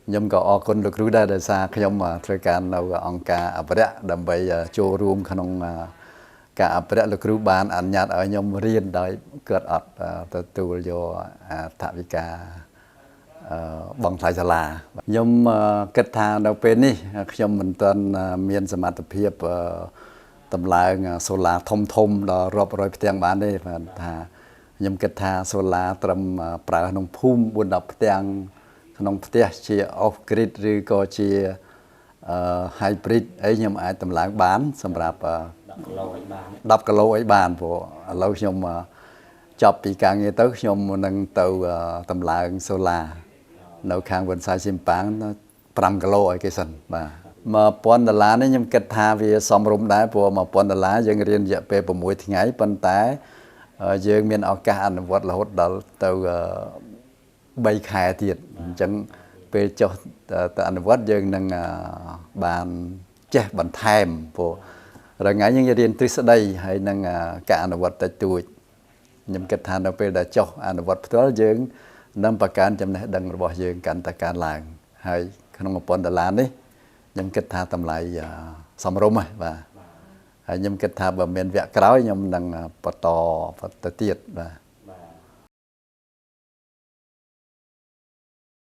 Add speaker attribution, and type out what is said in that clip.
Speaker 1: ខ្ញុំក៏អរគុណលោកគ្រូដែរដោយសារខ្ញុំធ្វើការនៅអង្គការអភិរក្សដើម្បីចូលរួមក្នុងការអភិរក្សលោកគ្រូបានអនុញ្ញាតឲ្យខ្ញុំរៀនដោយគាត់អត់ទទួលយកថវិកាបង់ថ្លៃសាលាខ្ញុំគិតថានៅពេលនេះខ្ញុំមិនទាន់មានសមត្ថភាពតម្លើងសូឡាធំធំដល់រាប់រយផ្ទាំងបានទេបាទថាខ្ញុំគិតថាសូឡាត្រឹមប្រើក្នុងភូមិ4 10ផ្ទាំងក្នុងផ្ទះជា off grid ឬក៏ជា hybrid អីខ្ញុំអាចតម្លើងបាន សម្រាប់
Speaker 2: 10គីឡូអីបាន
Speaker 1: 10គីឡូអីបានព្រោះឥឡូវខ្ញុំចប់ពីការងារទៅខ្ញុំនឹងទៅតម្លើងសូឡានៅខាងវិនសាយស៊ីមប៉ាង5គីឡូឲ្យគេសិនបាទ1000ដុល្លារនេះខ្ញុំគិតថាវាសមរម្យដែរព្រោះ1000ដុល្លារយើងរៀនរយៈពេល6ថ្ងៃប៉ុន្តែយើងមានឱកាសអនុវត្តរហូតដល់ទៅ3ខែទៀតអញ្ចឹងពេលចុះទៅអនុវត្តយើងនឹងបានចេះបន្ថែមព្រោះរងៃយើងរៀនទ្រឹស្ដីហើយនឹងការអនុវត្តតិចតួចខ្ញុំគិតថានៅពេលដែលចុះអនុវត្តផ្ទាល់យើងនឹងបង្កើនចំណេះដឹងរបស់យើងកាន់តែកើនឡើងហើយក្នុង1000ដុល្លារនេះខ្ញុំគិតថាតម្លៃសមរម្យហើយបាទហើយខ្ញុំគិតថាបើមានវគ្គក្រោយខ្ញុំនឹងបន្តទៅទៀតបាទ។